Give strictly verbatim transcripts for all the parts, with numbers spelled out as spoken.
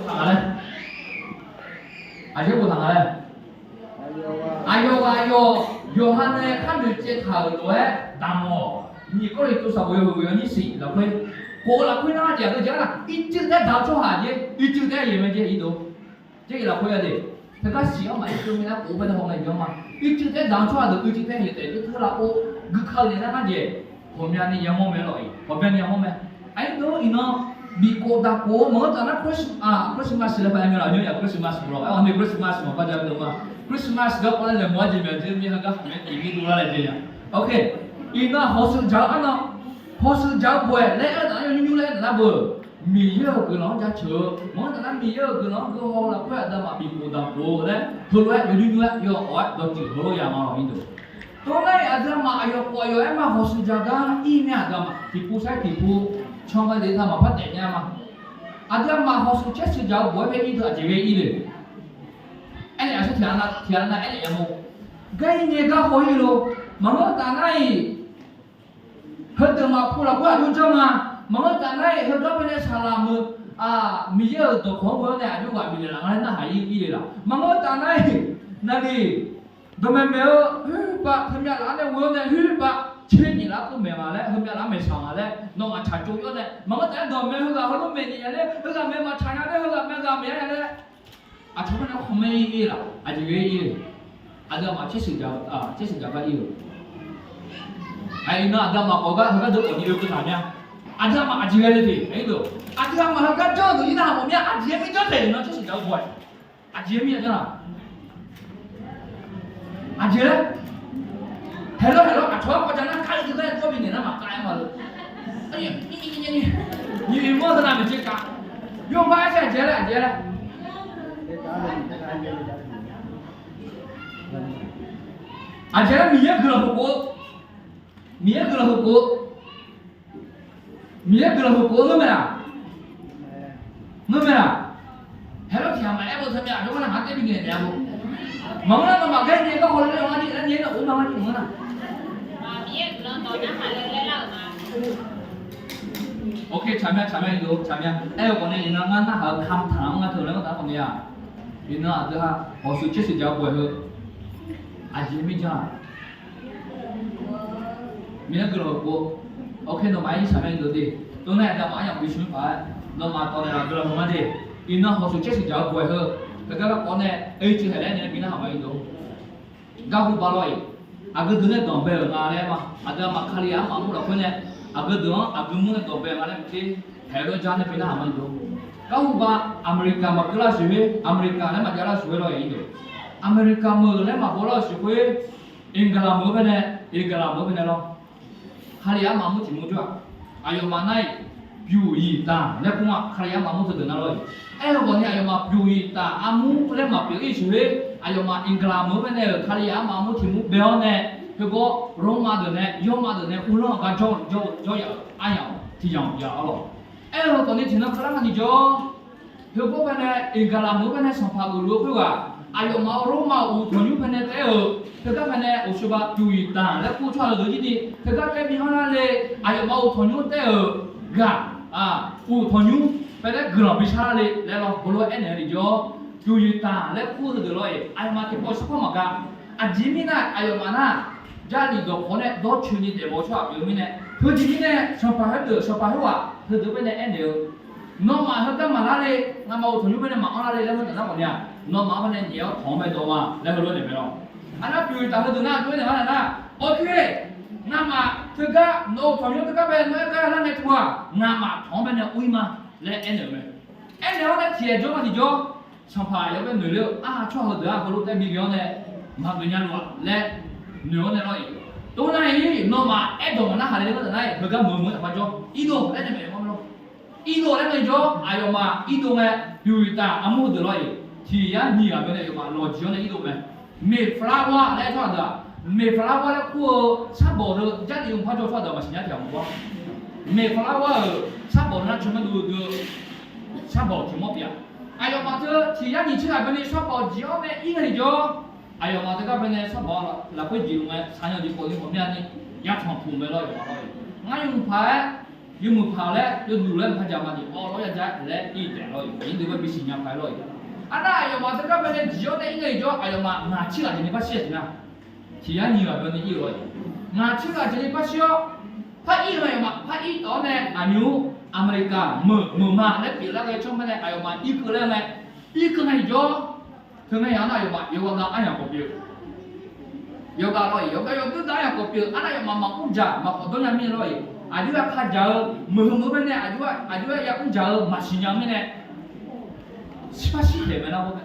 Taq nga laer, aqyawf boftaq nga laer, aqyawf ghaq yawq yawqha nae khar noeqtsaev taq-euq lof-aer damq-awq. Nyiq Gawrliqtu sanqbof yawhuiq yawnyir siq lafkhoer, khof-eu lafkhoer nar jeq aqgeu jeq-anr nar, ircuf taer daq-eu tsawrhaq jeq, ircuf taer-aer yaeq mae jeq irdof. Jeq lafkhoer-a de, teugar siq-anr maqir keuv mae nar khof-eu bae nae haw ngae jeq-anr ma. Ircuf taer daq-eu tsawrhaq deuq ircuf taer yaeq taef teu teu lafkhoer guika-eu nae nar ngar jeq, ghawqmyani yamawr mae lawq-iq, ghawqmyani yamawr mae. Aqyuif deuq-or, iqnan bifkhof daqkhof-eu maqngeur taf nar Christmas, Christmas laer paq-aer mae lawq, nymr yaf Christmas lawq, aer-awq ni Christmas maqpar ja-eu ma. Christmas garkawv nae laeqhmq-ar jeq maeq jeq mir heugar khaqmae tiq mir dovlar laejae-a. Ok, iqnan hawshuif dzaq-eu arnan, hawshuif dzaq-eu bof-aer laer aer-eu taf nar yawnymr nymr laer aer taf nar beu, Miqyaer-euq guiqlanq-anr jaceuq-eu maqngeur taf nar Miqyaer-euq guiqlanq-anr geu haw-eu lafkhoer aqduimaf bifkhof daqkhof-eu laer heulof-aer yawnymr nymr-aer yawhaw-aer dawqtsuif heulof ya ma lawq-iq deuq. Tov nar-iq aqduimaf aqyawf khof aqyawf-aer ma hawshuif dzaq gar ir mya aqduimaf tiqpov sair tiqpov can ghae le taq maqpar taef nya ma. Aqduimaf hawshuif caershuif dzaq-eu bof-aer bae ir deuq aqjeq ghae ir le. Aernaeq aqsur tiq ghaq nar tiq ghaq nar aernaeq ya mawr. Gar ir ngae gar haw ir lo. Maqngeur taf nar-iq heudeuq maqpov lafkhoer aqjox janr ma. Maqngeur taf nar-iq heugar bae nae saqlaq meuq, Miqyaer-euq dawqkawq-anr ghoe-awr nae aqjox ghaq bifnaeq laf nga laer narhaq ir ir le laf. Maqngeur taf nar-iq naqliq dawqmaeq maeq-eu hoerpav heumyav laf-anr nae ghoe-awr nae hoerpav tser nyiq laf-anr keuv maeq nga laer, heumyav laf-anr maeqshaq nga laer nawmaf tsaqtsov ir-awr nae, maqngeur taf-aer dawqmaeq heughaq heulof maeq nyiq nya laer, heughaq maeq maqtsaq nya laer, heughaq maeq ghaq maeq nya laer, aqcawq-anr nae khawf mae ir ir laf, aqjeq ghae ir le. Aqduimaf caershuif dzaq, caershuif dzaq gar ir-eu. Aq, iqnan aqduimaf khawf gar heugar deuq khawf ni oe keuv taq mya. Aqduimaf aqjeq ghae le teq ir deuq. Aqduimaf heugar janr-eu deuq ir nar haq mawf mya, aqjeq ghae mir janr taeq iqnan caershuif dzaq-eu baw-aer. Aqjeq ghae mir-a janr-a. Aqjeq laer. Haeqlawr haeqlawr aqcawq-anr kawv ja nar kar-eu deuq laer dawr binaeq nar maqkar-aer ma le. Nyiq mawr teu nav maeqtser kar. Yawqha-aer sae aqjeq laer aqjeq laer. Aqjeq laer Miqyaer guiqlanq heulof-eu, Miqyaer guiqlanq heulof-eu, Miqyaer guiqlanq heulof-eu ngeur mae-aq. Ngeur mae-aq. Haeqlawr tiq ghaq maqaer beu teu mya aqjox gar nar ngaq taer binaeq naeq-a beu. Maqngeur nar nawmaf gar nyae gar hawle laer-awr ngar jir laer nyae nar of nar ngar jir maqngeur nar. Ok, tsaqmya tsaqmya iqdov tsaqmya aer-eu khawf nae iqnan ngar narhaq-eu kamq taq-anr ngar teu laer-awr taf khawf nae-aq, iqnan aqdui-aq hawshuif caershuif dzaq-eu baw-aer heu aqjeq mirjan-aq Miqyaer guiqlanq heulof-eu. Ok, nawmaf-aer irsaq mae iqdov de. Tov nar-aq aqduimaf aryamq bishmq paq-aer nawmaf tawq naeqlaf guiqlanq heulof-eu ma de. Iqnan hawshuif caershuif dzaq-eu baw-aer heu heugar garkawv nae oe cuiv haeq laer nae bi narhaq ma iqdov. Garhu ba lawr-iq, aqgeu deuq nae dawq bae-euq nga laer ma. Aqduimaf Kali-aq armaf mur lafkhoer nae aqgeu deuq-anr aqgeu mur nae dawq bae-euq nga laer maqtser, haeq lof jar nae bi narhaq ma iqdov. Garhu ba America maqkeuv lar-eu siq khoer, America laer maqjav lar-eu siq khoer lawr-iq iqdov. America meuq laer maqbaw lar-eu siq khoer, England meuq-eu bae nae, England meuq-eu bae nae lawr. Kali armaf mur tiq mur jawr-aq, aqyawfmaf nar-iq, byuq yiq taq laer kur-aq, Kali armaf mur teudeuq nar lawr-iq. Aer-eu khawf ni aqyawfmaf byuq yiq taq armur laer maqpyeuf ir siq khoer, aqyawfmaf England meuq-eu bae nae-euq Kali armaf mur tiq mur bae-awr nae, heugawr Rormav deuq nae, Yawrmav deuq nae uvlanr-eu gar jawr, jawr, jawr yaf-euq aryamq tiq yamq yaf-awr lawr. Aer-eu khawf ni tiqnan keuvlar nga ni jawr. Heugawr bae nae England meuq-eu bae nae sanqpaq geufluf-eu khoerghaq, aqyawfmaf-euq Rormav uqtanqnymr bae nae taef-aer-euq teugar bae nae uqshoe ba byuq yiq taq laer kur-eu tsawrhaq deuq jir ni teugar taef bi hanrlar le. Aqyawfmaf uqtanqnymr taef-euq ghaq, uqtanqnymr bae nae guiqlanq bi sharlar le laer lawr heulof-aer aernaeq-eu ni jawr. Byuq yiq taq laer kur-eu deuq lawr-iq, aqyawfmaf tiqpawf sarkawr maqgaq. Aqjeq mirnae aqyawfmaf nar, Jarlif dawqkawq nae dawrcoeni daefbaw-eu tsawrhaq pyeuf-eu mirnae, heujeq mirnae sanqpaq khoerdeuq, sanqpaq khoerghaq heudeuq bae nae aernaeq-eu, nawmaf heugar maqlar le. Ngamaf uqtanqnymr bae nae maqanr lar le laer heunar nar khawf ni-aq, nawmaf-anr bae nae nyaef-awr tanq-anr bae dawq ma laer heulof-aer naeq mae lawr. Arnar byuq yiq taq heudeuq nar aqjox-aer naeq ma nar, ok, ngamaf teugar nawq-eu uqtanqnymr teugar bae nawr aer gar lar nae tmr-aq, ngamaf tanq-anr bae nae ur-ir ma laer aernaeq-eu mae. Aernaeq-awr nae tiqaer jawr ma tiqjawr, sanqpaq yaw bae noeq ler-eu, ar, tsawrhaq heudeuq-aq heulof taef bi ghae-awr nae maqgeuf nya luf-aq laer noeq-awr nae lawr-iq. Tov nar-iq nawmaf aerdawq maqnar haq le laer gharduq nar-iq heugar meuq meuq-eu taqpar jawr, irdov laer nae maeq-aer mawr lawr. Irdov laer nae jawr, aqyawfmaf irdov ngae, byuq yiq taq armur heudeuq lawr-iq, tiq yar nyiq ghaq bae nae aqyawfmaf lawqjeq-awr nae irdov mae. Meq flower laer tsawrhaq deuq-aq, meq flower laer kur-eu sarbawq deuq Jarlif yawmuiq par jawr-eu tsawrhaq deuq-aq maqsiq nya tiq ghaq maqgawr. Meq flower-euq sarbawq nar caw maerdov deuq-eu sarbawq tiq mawr pyeuf-a. Aqyawfmaf teu tiq yar nyiq tser ghaq bae nae sarbawq jeq-awr nae ir nae jawr, aqyawfmaf teugar bae nae sarbawq lafkhoer jeq-eu ngae saqnyanq jeq khawf ni mawf mir-a ni, yatanq puq mae lawr-iq, ngar yawmuiq paq-aer yawmuiq paq laer yawduq laer maqpar jaq ma jeq awv lawr ya ja laer ir taef lawr-iq. Aqnyir deuq-anr bisiq nya paq-aer lawr-iq. Arnar aqyawfmaf teugar bae nae jiq-awr nae ir ngae iq jawr, aqyawfmaf ngaq tirghaq jeq ni par shir-aq jeq nar, tiq yar nyiq ghaq bae nae ir-eu lawr-iq. Ngaq tirghaq jeq ni par shir-awr, par ir-eu aqyawfmaf par ir tawf-awr nae aqnymr Aqmeqliqkaq meuq meuq ma laer pyeuflar ghae tsawrmyanr nae aqyawfmaf irkeuv laer-eu mae. Irkeuv ngae iq jawr, teu ngae yaq-anr nar aqyawfmaf yawqghaq nav aryamq khawf pyeuf-eu yawqghaq lawr-iq, yawqghaq yawqdui nav aryamq khawf pyeuf-eu arnar aqyawfmaf maqmr dzaq maqpawf dawr nya mirnae lawr-iq. Aqjox-aer khardzaq-eu meuq heu meuq-eu mirnae aqjox-aer, aqjox-aer yamr dzaq-eu maqsiq nya-eu mirnae, par shir taeq mae nar-aq,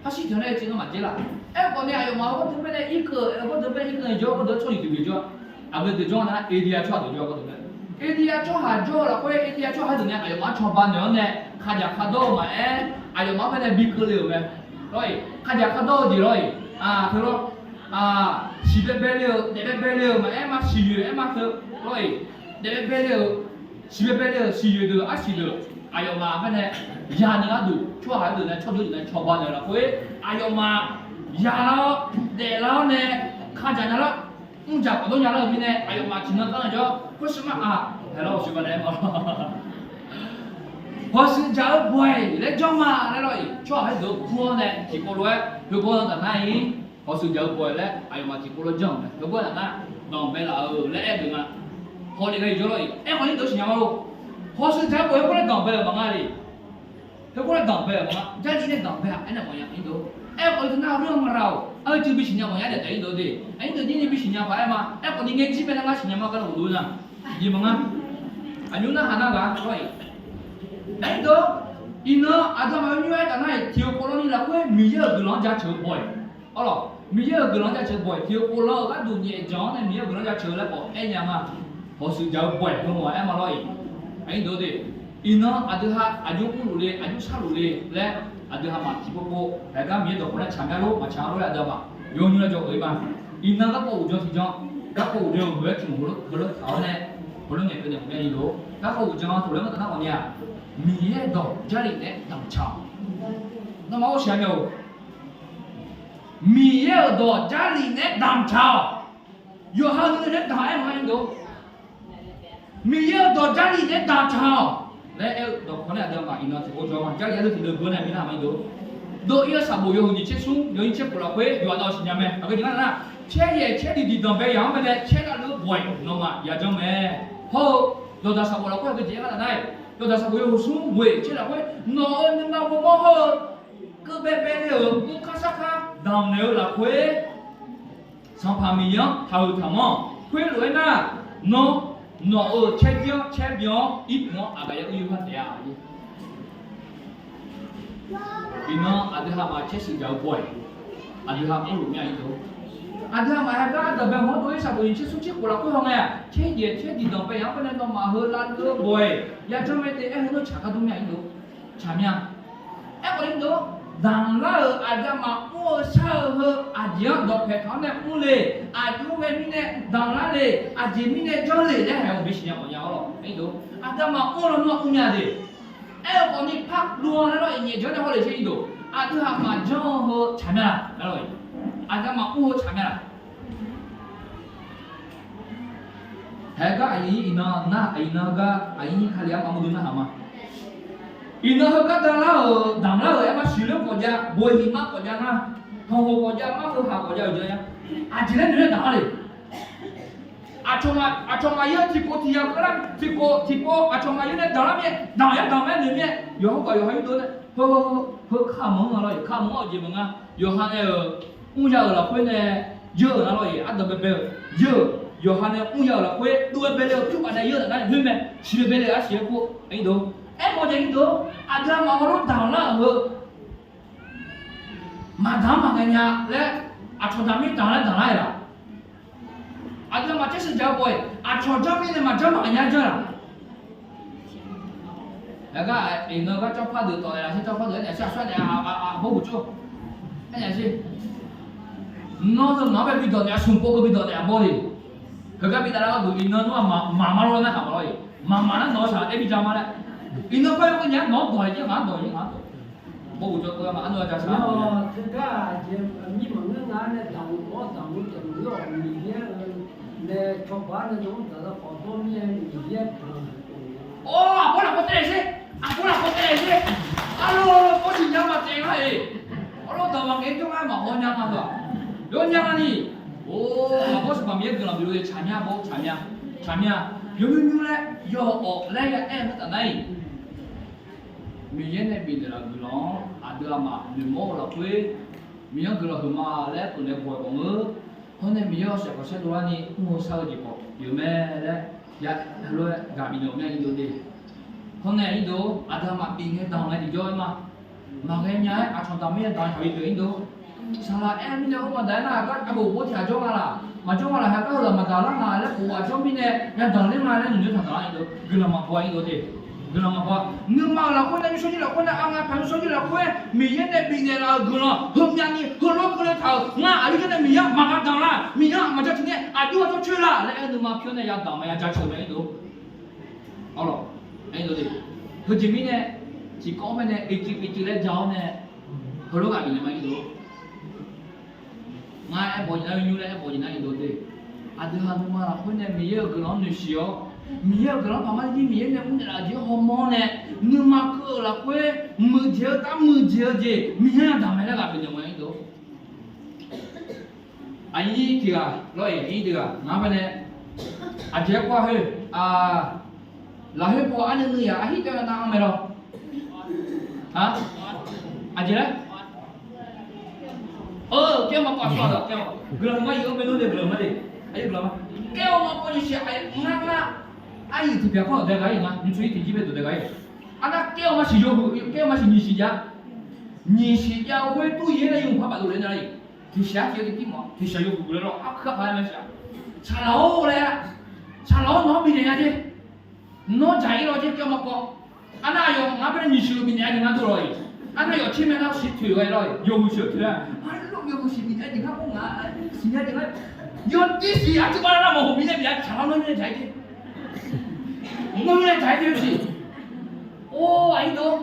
par shir taeq-awr nae teunar maqdzer laf. Aerkhawf ni aqyawfmaf heugar deuq bae nae irkeuv, heugar deuq bae irkeuv-eu jawr, heugar deuq-anr tsawrhaq deuq jawr, aqgeu deuq jawr nar Aqdiya tsawrhaq deuq jawr, heugar deuq bae Aqdiya tsawrhaq jawr-eu lafkhoer Aqdiya tsawrhaq deuq nae aqyawfmaf-anr cawba naeq-awr nae khardzaq khardawr-eu maqaer, aqyawfmaf-anr bae nae bi keuvle-euq mae. Lawr-iq, khardzaq khardawr-eu jeq lawr-iq, teu lawr, siqbaebae le-eu daefbaebae le-eu maqaer ma, siqyoeq aer ma teu lawr-iq, daefbaebae le-eu, siqbaebae le-euq siqyoeq deuq arsiq deuq aqyawfmaf-anr bae nae ya'ni gharduq tsawrhaq-aer deuq nae tsawrjawr deuq nae cawba naeq-eu lafkhoer aqyawfmaf ya'lar-awr daeflar-awr nae khardzaq nya lar, mrdzaq khawf dawr nya lar-euq mirnae aqyawfmaf tiqnan gar-anr jawr khoersmar-aq, haelar-awq siqba naeq-aer ma hawshuif dzaq-eu bawq-iq laer janr ma laer lawr-iq, tsawrhaq-aer deuq-anr kur-awr nae tiqkawv lof-aer heugawr-anr taf nar-iq, hawshuif dzaq-eu bawq-iq laer aqyawfmaf tiqkawv lof-aer janr-euq mae. Heugawr-anr taf nar danqbae laf-eu laer aer-eu nga. Hawlef ghae jawr lawr-iq, aerkhawf ni deuq siqnya ma lor. Hawshuif dzaq-eu bawq-iq heugawr laer danqbae-euq maqnga le. Heugawr laer danqbae-euq maqnga, Jarlif nae danqbae-aq aernaeq mawfnya-ir dor. Aerkhawf ni teunar aqlor-anr maqlav-awq, arhu tiq bisiq nya mawfnya daef taef-ir dor de. Aqnyir deuq jir ni bisiq nya paq-aer ma. Aerkhawf ni ngaejir bae nar ngar siqnya ma gar-eu uqduq-eu na, jeq maqnga. Aqnymr narhaq nar ghaq lawr-iq. Aer-ir dor, iqnan aqduimaf oermyur-aer taf nar-iq, tiq-eu povlanr ni lafkhoer Miqyaer-euq guiqlanq-anr jaceuq-eu bawq-iq. Awr lawq, Miqyaer-euq guiqlanq-anr jaceuq-eu bawq-iq, tiq-eu povlanr-eu gharduq nyaef janq-awr nae Miqyaer-euq guiqlanq-anr jaceuq-eu laer khawf aer nya nga. Hawshuif dzaq-eu bawq-iq heumawf aer ma lawr-iq. Aqnyir deuq de, iqnan aqdui ha aqjox mrluf le, aqjox sharluf le laer, aqdui ha maf tiqpov pov haegar Miqyaer dawqkawq nae tsaq mya lor maqtsaq lor laer aqdui ha maf yawnymr laer jawr-eu ma. Iqnan garkawv uqdzan tiqdzan, garkawv uqdzan-eu heulof-aer tmq heulof taq-awr nae, heulof ngaeq keuv naeq mawf mya-ir lor. Garkawv uqdzan heulof-aer maqtaf nar khawf ni-aq, Miqyaer-euq dawq Jarlif naeq-aer damqtsaq-awq. Nawmaf-awr shaq mya-or, Miqyaer-euq dawq Jarlif naeq-aer damqtsaq-awq. Yawqha nuinoeq naeq-aer damq-aer maqnga-ir dor. Miqyaer-euq dawq Jarlif naeq-aer damqtsaq-awq laer aer-eu dawqkawq nae aqdui ha maf iqnan tiqpov jawr ma. Jarlif aqdui tiqdeuv beu nae mirnar maqnga-ir dor. Dov-ir-eu sanqbof yawhuiq nyiq tser smr yawnyir tser khof lafkhoer yawqha nav-awq siqnya mae. Aqgeu jeq nar nar, caer yaeq caer diqdiq danqbae yaq-anr bae nae caer lavluf-eu bawq-iq nawmaf yajanr mae. Hawr-eu, dawqdaq sanqbof lafkhoer aqgeu jeq nar nar-iq, dawqdaq sanqbof yawhuiq smr ghoeq tser lafkhoer, nawq-euq nuima ghawrmawr hawr-eu keuv baebae le-euq mr kar sar kar damq naeq-eu lafkhoer, Sanqpaq Miqyaer-anr taqhuiq taqmanr-awq. Khoerlof-aer nar, nawr nawq-euq caerjir-anr caerbyan-awr irpuq-anr aqgaf yar uir yur har taef-a. Iqnan aqdui ha maf caer shuif dzaq-eu bawq-iq, aqdui ha mrluf mya-ir dor. Aqdui ha maf haegar ardanqbae hawr dov-ir sanqbof nyiq tser smr tser khof lafkhoer haw ngae-aq, caer yaeq caer diqdanq bae yaq-anr bae nae nawmaf heu lavluf-eu bawq-iq yajanr mae de aer-eu nawr tsaq gar dur mya-ir dor. Tsaq mya. Aerkhawf ni dor, damq lar-euq aqdui ha maf mr-eu shar-eu heu aqjeq-anr dawqpaeq taq-awr nae mr le, aqjox ghae mirnae damq lar le, aqjeq mirnae janr le laer haeq-awq bisiq nya mawfnya-awr lawq. Aqdui ha maf mr-eu lawnmr-anr mr mya de. Aer-eu khawf ni par lo-a laer lawr-iq, nyaef janr nae hawle sher-ir dor. Aqdui ha maf janr-eu heu tsaq mya laf laer lawr-iq, aqdui ha maf mr-eu tsaq mya laf. Haegar aqyuif iqnan nar, iqnan heugar aqyuif kali-anr maqmr dui narhaq ma. Iqnan heugar damq lar-euq, damq lar-euq aer ma siqloer khawf jav, boqhiq ma khawf jav nga, tanqhoq khawf jav, mar heu haq khawf jav-euq jan-a. Aqjeq laer noeq-aer damq-ar le. Aqcawq aqcawq maqya tiqkhof tiq yaq keuvlar, tiqkhof tiqpov aqcawq maqya nae damq lar mir-aer, damq yar damq mae noeq mir-aer, yawqha khawf yawqha yurdov nae heu heu heu kar manq-anr nga lawr-iq, kar manq-anr-eu jeq maqnga. Yawqha nae-euq mr ya-euq lafkhoer nae yeur-euq nar lawr-iq, ardanq baebae-eu yeur-euq, yawqha nae mr ya-euq lafkhoer dov-aer bae le-eu pyur paf nae yeur-euq nar noeq mae, siq bae le-eu arsiq-aer kur-ir dor. Aermawf jaeq-ir dor, aqdui ha maf hawr lor damq lar-euq heu maqdamq-anr maqghae nya laer, aqcawq damq mir damq laer damq lar-iq laf. Aqdui ha maf caer shuif dzaq-eu bawq-iq, aqcawq janr mirnae maqjanr maqghae nya janr laf. Aqgar iqnan gar cawrpar deuq tawq naeq laf sher, cawrpar deuq aernaeq sher, aqsur aernaeq aqbawr buq cawr aernaeq sher. Nawr deuq ngaq-anr bae bi dawq naeq, aqsur pov keuv bi dawq naeq aqbawr le. Heugar bi dav lar gharduq iqnan nmr-aq maqmaq ma lor nar haq ma lor-iq, maqmaq nar nawq-eu saq-aer bi ja ma laer. Iqnan par yawr keuv nya-aer nawq-anr dawq-iq jir ngaq-anr dawq-iq jir ngaq-anr dawq. Bawr buq cawr keuv ma arnmr-a ja saq-a. Teugar jeq mir maqngeur nga nae daq-eu dawq-awr daq-eu taef maqngeur-awq. Miqyaer-eu nae cawba nae dawq-anr daq-eu khawf dawr mir-aer Miqyaer-anr Or, aqbawr lafkhoer taev sher. Aqbawr lafkhoer taev sher. Arlawr, arlawr, bawrsiq nya maqtaev nga-iq. Arlawr, dawq maqngaeq jawr nga maqhaw nya nga-aq. Yawnyar ni. Or, aqbawr sanqpaq Miqyaer guiqlanq bif-eu tsaqmya bo, tsaqmya. Tsaqmya. Yawnyar nymr laer yawawq laer ya aer-eu taf nar-iq, Miqyaer nae bifnaeq laf-euq guiqlanq-anr aqdui aqmaf noeqmawr-eu lafkhoer, Miqyaer-anr guiqlanq huiqma laer pyeufnaeq bawq-eu bawq ngeur. Hawr nae Miqyaer-awr shafkhof saerdov larni mr-eu shar-eu jeq khawf pyeuf mae laer, ya, lof-aer ghaq bifnaeq-eu mya irdov de. Hawr nae irdov, aqdui aqmaf bifnaeq danq ngae tiqjawr-aer ma. Maqghae nya-aer aqcawq damq mir-aer danq-aer taq-ir deuq irdov. Saqlaq aer-eu mirnae-anr maqdaq-aer nar, aqgar aqbof bawr tiq ghaq jawr nga laq, maqjawr nga laq, haeq gar-eu ghaq maqdaq lar nga laer bof ghaq jawr mirnae, ya danqler nga laer noeqnoeq taq danq-a irdov. Guiqlanq maqbaw irdov de. Guiqlanq maqbaw. Nuima-euq lafkhoer nae, nymrshawr jir lafkhoer nae, aqngaq paq nymrshawr jir lafkhoer, Miqyaer nae bifnaeq laf-euq guiqlanq heumyavni heulof-aer keuvle taq-euq, ngar aqyuif jawr nae Miqyaer-anr maqgaq danq la, Miqyaer-anr maqja tiq nae aqjox aqjawr coer la laer aer nuima pyawr nae ya danq ma, ya jaceuq mae irdov. Arlawq, aer-eu de. Heujeq mirnae, tiqkawv-anr mae nae ircuf ircuf laer ja-awr nae, heulof ghaq bifnaeq ma irdov. Ngar aermawf jeq nar, nymr laer aermawf jeq nar irdov de. Aqdui ha nuima lafkhoer nae Miqyaer-euq guiqlanq-anr noeqsiq-awr, Miqyaer-euq guiqlanq-anr paq mar jir Miqyaer nae mrnaeq laf jeq-anr hawmawr nae, nuima keuv-eu lafkhoer muiqdzaeq-eu gar muiqdzaeq-eu jeq Miqyaer-anr daq mae laer ghaq bifnaeq ma irdov. Aqnyir tiq ghaq lawr-iq, aqnyir tiq ghaq ngaq-anr bae nae, aqjeq-aer kawr-a khoer, lafkhoer paw arnuiv nuiv yaq arhir taev-aer nar-anr mae lawr. Aq, aqjeq laer? Kaer-eu maqpaw aqsur-aq, guiqlanq ma iq-anr bae nmr de, guiqlanq ma de. Kaer-eu maqpaw nyiq siq ngar ngar, aryiq tiqpyaq kawr-awq dae ghaq-ir nga, nymr tsoer-ir tiqjir bae dawq dae ghaq-ir. Arnar kaer-eu maqsiq yawhuiq, kaer-eu maqsiq nyiq siq jav. Nyiq siq jav-eu khoer tur yaer laer yawmuiq par baf dov le nar-iq, tiqsiq arciv-eu tiqtiv mawf, tiqsiq yawhuiq guiqlanq lawr, arkeuv aqkhav-aer maqsiq-a. Saqlaq-or laer, saqlaq-or nawq-anr bifnaeq nya jer. Nawr dzaq-ir lawr jer, kaer-eu maqpaw. Arnar aqyawf ngar bae nyiq siq-eu bifnaeq-a jeq ngar dov lawr-iq. Arnar yawf tser mae nar siq toeq ghae lawr-iq, yawhuiq siq toeq-a. Arlawr yawhuiq siq bifnaeq-a jeq ngar kawr ngaq siq nya jeq ngar, yawdir siq arcuiv bar nar maqhoq mirnae bif-a, saqlaq-or nawr mirnae dzaq-ir jer. Nawr mirnae dzaq-ir jer siq. Or, aqyuif deuq,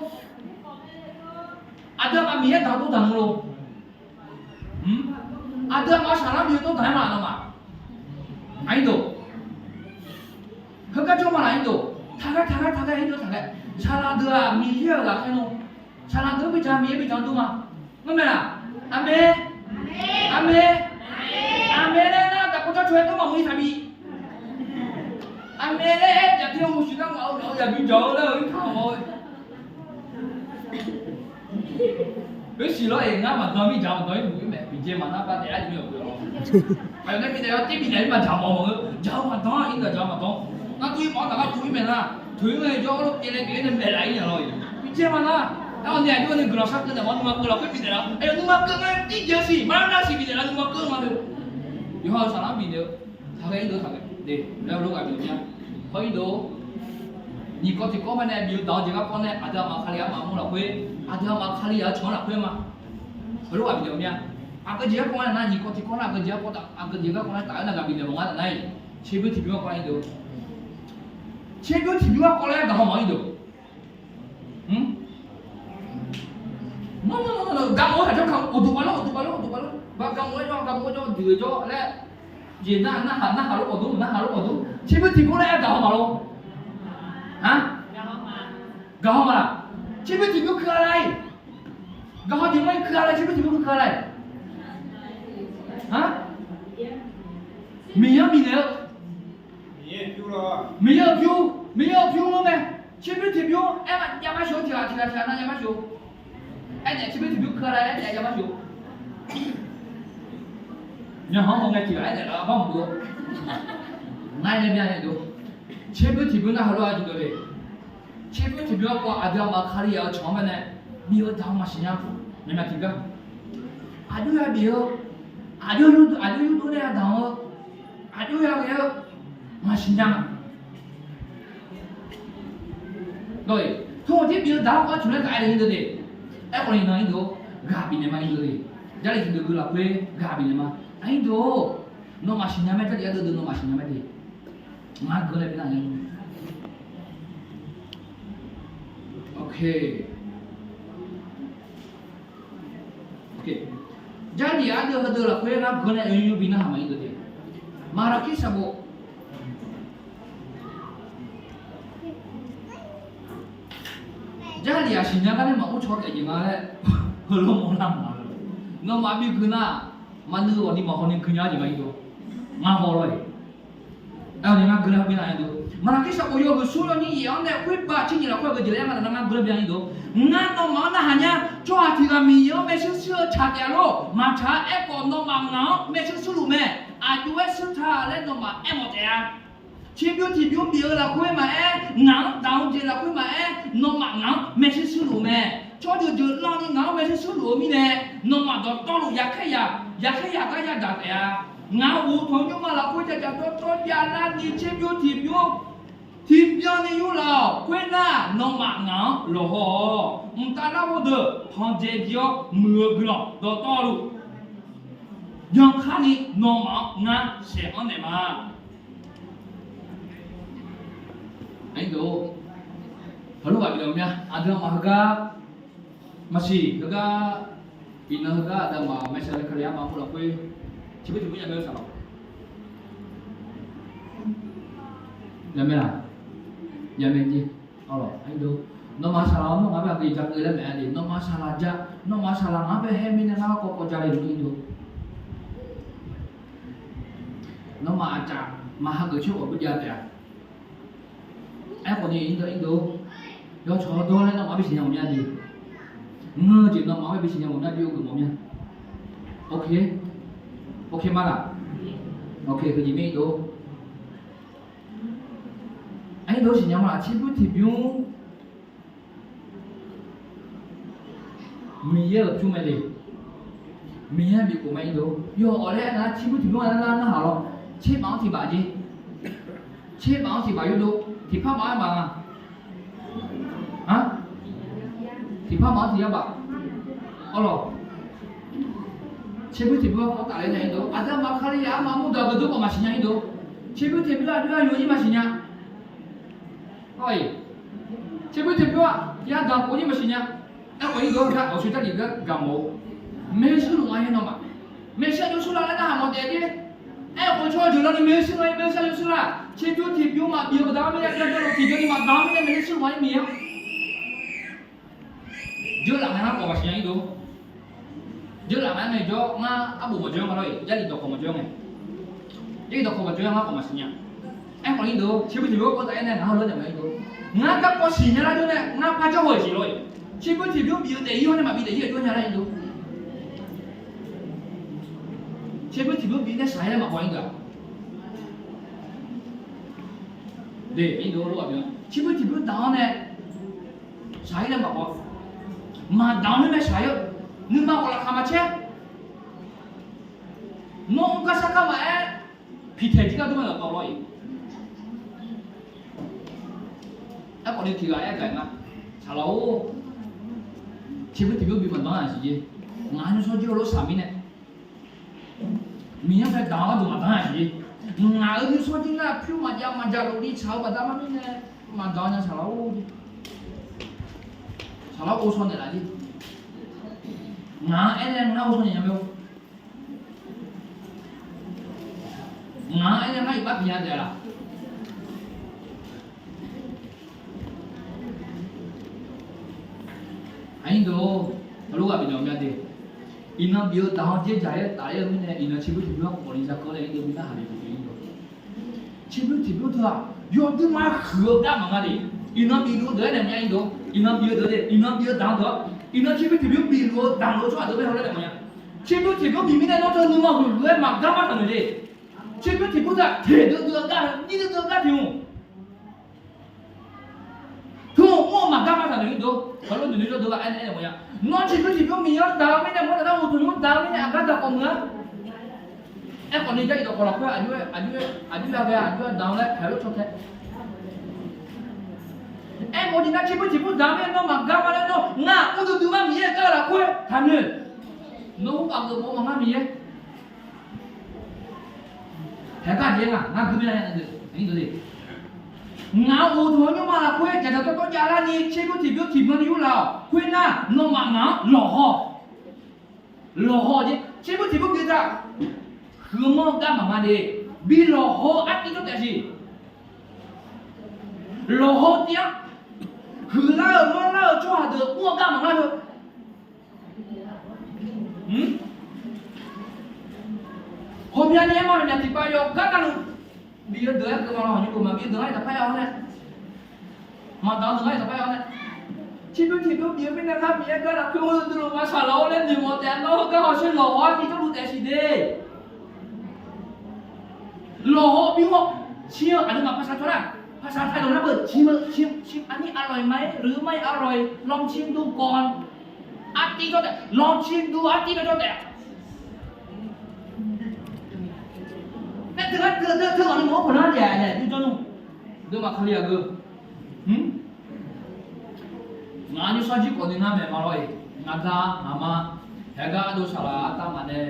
aqdui aqmaf Miqyaer daq dov daq nmr lo. Aqdui aqmaf saqlar bif-eu dov daq-aer ma nawmaf. Aqyuif deuq, heugar jawr ma laf aqyuif deuq, taqghae taqghae taqghae aqyuif deuq taqghae. Saqlaq deuq-aq Miqyaer-euq ghaqkhaer nmr. Saqlaq deuq-anr bidzaq Miqyaer bidzaq dov ma. Ngeur mae laq? Aqmeq. Aqmeq. Aqmeq laer nar daqkawv jawr coq-aer dawr maqmuiq-ir taqbi. Aqmeq laer aer-eu jaq te-eu maqsiq nar ngaq-eu ngaq-eu yaqbi jaq-eu laer-eu irkanq mawf-eu. Oersiq lawr-iq ngar maqdan mirjaq maqdan-ir muiq-ir mae, biqjae maqnar bar daef-ar jeq mir-awq. Aqyawf nae bifnaeq-awr tir bifnaeq-ir maqjaq mawf mawf-eu, jaq-eu maqdan-a ir daq jaq-eu maqdan. Ngar dur-ir mawf-awr taf lar dur-ir mae nar, toeq-ir ngae jawr-awr lof pyaev laer pyaev-ir nae maeqlaf-ir naeq lawr-iq. Biqjae maqnar, aer-awr nae aqjox nae guiqlanq shar keuv naeq ma nuima keuv lafkhoer bifnaeq lar, aqyawf nuima keuv ngar tir jaeq-eu siq, mar nar siq bifnaeq lar nuima keuv ma-eu. Yawqha-euq saqlar bifnaeq-eu, taqghae irdov taqghae de, laer heulof ghaq bif-eu mya. Hawr irdov, nyiq kawv tiq kawv ma nae bif-eu daq-eu jeq garkawv nae aqdui aqmaf Kali-anr maqmr lafkhoer, aqdui aqmaf Kali-euq cawq-anr lafkhoer ma. Heulof ghaq bifnaeq-eu mya. Aqgeu jeq garkawv nar nyiq kawv tiq kawv nar aqgeu jeq garkawv taf, aqgeu jeq garkawv nar taf-aer nar ghaq bifnaeq mawf ngar taf nar-iq, tserbymr tiqbymr garkawv nar irdov, tserbymr tiqbymr garkawv laer gaq haw mawf irdov. Mr, garmawf-aer taq jawr ka uqduq baf lor, uqduq baf lor, uqduq baf lor. Ba garmawf-aer jawr, garmawf-aer jawr, deuq jawr laer, jeq nar narhaq narhaq lof khawf dur, narhaq lof khawf dur. Tserbymr tiqbymr laer aer gaq haw mawf lor. Aq, gaq haw mawf laf. Tserbymr tiqbymr keuv-a laer, gaq haw jeq mar keuv-a laer, tserbymr tiqbymr keuv-a laer. Aq, Miqyaer-anr bifnaeq-eu, Miqyaer-euq pyur, Miqyaer-euq pyur ngeur mae. Tserbymr tiqbymr aer ma jav mar sheuq-eu tiq ghaq tiq ghaq tiq ghaq nar jav mar sheuq. Aernaeq tserbymr tiqbymr keuv-a laer aernaeq jav mar sheuq. Nyahanr haw ngae tiq ghaq aernaeq laf bar mq dov. Ngar nae mya nae dov. Tserbymr tiqbymr nar heulof-aer jeq dov le. Tserbymr tiqbymr garkawv aqdui aqmaf Kali-euq cawq-anr bae nae bif-eu daq-eu maqsiq nya. Ngamaf tiqgar aqjox ya bif-eu, aqjox yurdov nae ya daq-eu, aqjox ya ghae-eu maqsiq nya. Lawr-iq, tov-eu tir bif-eu daq-awr kawv-aer tmq laer gaq-aer le irdov de. Aerkhawf ni nan irdov, ghaq bifnaeq ma irdov de. Jarlif tiqdeuq gui lafkhoer ghaq bifnaeq ma. Aqyuif deuq-or, nawmaf siqnya mae, jarlif ardeuv deuq nawmaf siqnya mae de. Ngar geur nae bi nar-a. Jarlif ardeuv heudeuq lafkhoer ngar geur nae oe nymr bi narhaq ma irdov de. Maqlaqkir sanqbof Yasiq nya gar nae maqmr caw taef jeq nga laer, heulof mawrlar ma. Nawmaf bi gui nar, maqnuiv ghawqni maqhaw ni gui nya-eu jeq nga irdov. Ngar haw lor-eq. Aer-awq ni ngar gui lar byan irdov. Maqnaqkir sanqbof yawhuiq smr yawnyir yaeq-anr nae khoerbav tser nyiq lafkhoer-eu gui jeq laer ngar naq nar ngar gui lar byan irdov. Ngar nawmaf-anr narhaq nya, tsawrhaq tiq ghaq Miqyaer-anr maershuir shuir-eu tsaq taef-a lor. Maqtsaq-a. Aerkhawf nawmaf ngaq-anr maershuir shuirluf mae. Aqjox-aer shuir ta laer nawmaf aermawf taef-a. Tserbymr tiqbymr bif-eu lafkhoer maqaer, ngaq-anr daq-eu jeq lafkhoer maqaer, nawmaf ngaq-anr maershuir shuirluf mae. Tsawrjeuq jeuq lanni ngaq-anr maershuir shuirluf-eu mirnae, nawmaf dawqtawvluf yaqkhaer yaq, yaqkhaer yaq gar yadaq taef-a. Ngaq-euq uqtanq nymrma lafkhoer jajaq dawrdawr javlarni tserbymr tiqbymr tiqbyan ni yurlaf-awq. Khoernar, nawmaf ngaq-anr lawqhaw-awq. Mqtav lar ghawrdeuq panqdzae jir-awr muiq-eu guiqlanq dawqtawvluf, yankarni nawmaf-anr ngar saeq-anr naeq ma. Aqyuif deuq, heulof ghaq bif-awq mya. Aqdui aqmaf heugar, maqsiq heugar, iqnan heugar aqdui aqmaf maeqshaq nae kali armaf mur lafkhoer, tiqbur tiqbur yamae-eu saqlaq, yamae laq, yamae jeq. Aqyuif deuq, nawmaf saqlaq-awr nawmaf-anr bae aqgeu ja keuv laer maeq-a de. Nawmaf saqlaq ja, nawmaf saqlaq ngaq-anr bae haer mirnae ngar garkawv kawv ja le-euq irdov. Nawmaf aqcaf maq hageuf coer ghawq beujav taef-a. Aerkhawf ni irdov, yawtsawq dawr laer nawmaf-anr bisiq nya mawf mya de. Ngeur-eu jeq nawmaf-anr bae bisiq nya mawf mya, bi-eu geuf mawf mya. Ok, ok ma laq? Ok, heujeq mir irdov. Aqyuif deuq, siqnya ma laq? Tserbymr tiqbymr Miqyaer-euq pyur mae de. Miqyaer-anr bifkhof mae irdov. Yawf awq laer aernar, tserbymr tiqbymr-anr nar narhaq lawr. Tserbaf-anr tiqbaf jeq. Tserbaf-anr tiqbaf yurdov. Tiqpar baf-aer baf nga. Aq, tiqpar baf-anr tiq yar baf. Arlawq, tserbymr tiqbymr-anr kawv tafler nya irdov. Aqdui aqmaf kalizaq armaf mur daq-eu deuq khawf maqsiq nya irdov. Tserbymr tiqbymr aqjox-aer yawq-ir maqsiq nya. Tserbymr tiqbymr-aq yadaq khof-ir maqsiq nya. Aerkhawf irdov gar awqshoe Jarlif gar gaq mawf-eu, maershuir luf nga-aer nawmaf, maershuir aqjox shuir la laer narhaq mawf taef-a jer. Aerkhawf tsawrjeuq lanni maershuir nga-aer maershuir aqjox shuir la. Tserbymr tiqbymr maqbif-eu baqda-anr mirnae, byaerdawv luf tiqjawr ni maqdaq-anr mirnae maershuir luf nga-aer Miqyaer-anr Jeurlaf mae ngar khawf maqsiq nya irdov. Jeurlaf mae-aer ngaejawr ngar arbof maqjawr nga lor-eq, Jarlif dawqkawq maqjawr ngae. Jarlif dawqkawq maqjawr-aer ngar khawf maqsiq nya. Aerkhawf irdov, tserbymr tiqbymr-anr kawv taf-aer nae ngaq-anr hawlar naeq ma irdov. Ngar garkawv siqnya lar jawr nae ngar par jawr haw-iq siq lor-eq. Tserbymr tiqbymr bif-eu taef-ir-awr nae maqbif taef-ir aqjox nya lar irdov. Tserbymr tiqbymr bif nae shaq-ir laer maqkhawf irdov-aq. De, irdov lof-aq byan. Tserbymr tiqbymr daq-awr nae shaq-ir laer maqkhawf. Maqdaq-awr nae shaq-ir-eu, nuima ghawq laqkhaq maqcaer. Nawr mr gar shar gar maqaer, piqtaeq jir gar dur-aer lafkawv lawr-iq. Aerkhawf ni tiq ghaq aer gaq nga, saqlaq-or, tserbymr tiqbymr bif maqdanr-aq siq jeq. Ngaq-anr nymrshawr jir heulof shaq mirnae, Miqyaer-anr bae daq-awr gharduq maqdanr-aq siq jeq. Ngaq-euq nymrshawr jir nar pyur maqjav maqjaq lofni tsaq-eu baqda mar mirnae maqdaq-awr nya saqlaq-or. Saqlaq-or, ghovshaw naeqlaf jir. Ngaq-anr aernae ngar ghovshaw naeq nya mae-or. Ngaq-anr aernae ngar iqbax pyaeq nya taef laf. Aqnyir deuq-or, heulof ghaq bifnaeq mya de. Iqnan bif-eu daq-awr dzer jaq-aer tafler-eu mirnae, iqnan tserbymr tiqbymr-anr khawf ni za keuv nae irdov bi narhaq le-eu jeq irdov. Tserbymr tiqbymr teu-aq, yawduima huiq-eu gar maqnga de. Iqnan bifluf-eu deuq-aer naeq mya irdov. Iqnan bif-eu deuq de, iqnan bif-eu daq-eu deuq-aq, iqnan tserbymr tiqbymr bifluf-eu daqluf-eu tsawrhaq deuq bae hawlar naeq mawf nya. Tserbymr tiqbymr bif mirnae nawr teu nuima huiq-eu-aer maqgar mar taq noeq de. Tserbymr tiqbymr teu-aq teq deuv deuv-eu gar, nyir deuv deuv-eu gar tiq hmq teu mr-eu maqgar mar taq noeq irdov. Heulof noeq noeq jawr deuv-aq aernaeq aernaeq mawf nya. Nawr tserbymr tiqbymr Miqyaer-anr daq-eu mirnae, mawr daq dar uqduq nymr daq-eu mirnae, aqgar daq khawf meuq-a. Aerkhawf ni Jarlif dawqkawq lafkhoer aqjox-aer, aqjox-aer, aqjox-aer ghae-a, aqjox-aer daq-awr laer paeq lof caw tae. Aermawf-eu jeq nar, tserbymr tiqbymr daq-eu mirnae nawr maqgar mar laer nawr, ngaq ur duidui mar Miqyaer-euq gar-eu lafkhoer taqnoeq. Nawr ur paf geuf mawf-eu maqngar Miqyaer. Haeq gar jeq-aer nga, ngar gui mir nar-a, ngaq-anr uqduq-anr nymrma lafkhoer jaqjaq dawrdawr javlarni tserbymr tiqbymr tiqbyan ni yurlaf-awq. Khoernar, nawmaf ngaq-anr lawqhaw. Lawqhaw jeq, tserbymr tiqbymr bif-eu taq, huiqmanr-eu gar maqnga de. Bi lawqhaw-eu artiv jawr taef siq. Lawqhaw tiv-anr, Huiqlar-euq manrlar-eu tsawrhaq deuq mr-eu gar maqngar-eu. Ghawqmyani aer ma, myaq tiqpav yawgar navluf, bif-eu deuq-aer keuv ma lawq, nymr-euq maqbif-eu deuq-anr iq taqpar ya-awr nae, maqdaq-eu deuq-anr iq taqpar ya-awr nae, tserbymr tiqbymr bif-eu mirnae ngar Miqyaer gar lafkhoer heulof-aer luf ma saqlaq-awr laer noeqmawf taef-a. Nawr heugar hawsher lawqhaw-aer bi jawrluf taef siq de. Lawqhaw bi haw, shir-eu aqduimaf paqsaq tawq nar, paqsaq taq dawq nar beu, shir-eu shir, shir, aqnyir aqlawq-iq ma-aer, ruiq ma-aer aqlawq-iq ลองชิมดูก่อน. Artiv jawr taef, ลองชิมดู artiv jawr taef. Nae teu gar teu teu teu ghawqni mawf-anr peuq nar daef-a nae jawr jawr nmr. Aqduimaf Kali aqgeu, ngaq nymrshawr jir khawf ni ngar maeq ma lawr-iq, ngaq da ngaq ma, haegar ardov saqlaq artav ngaq nae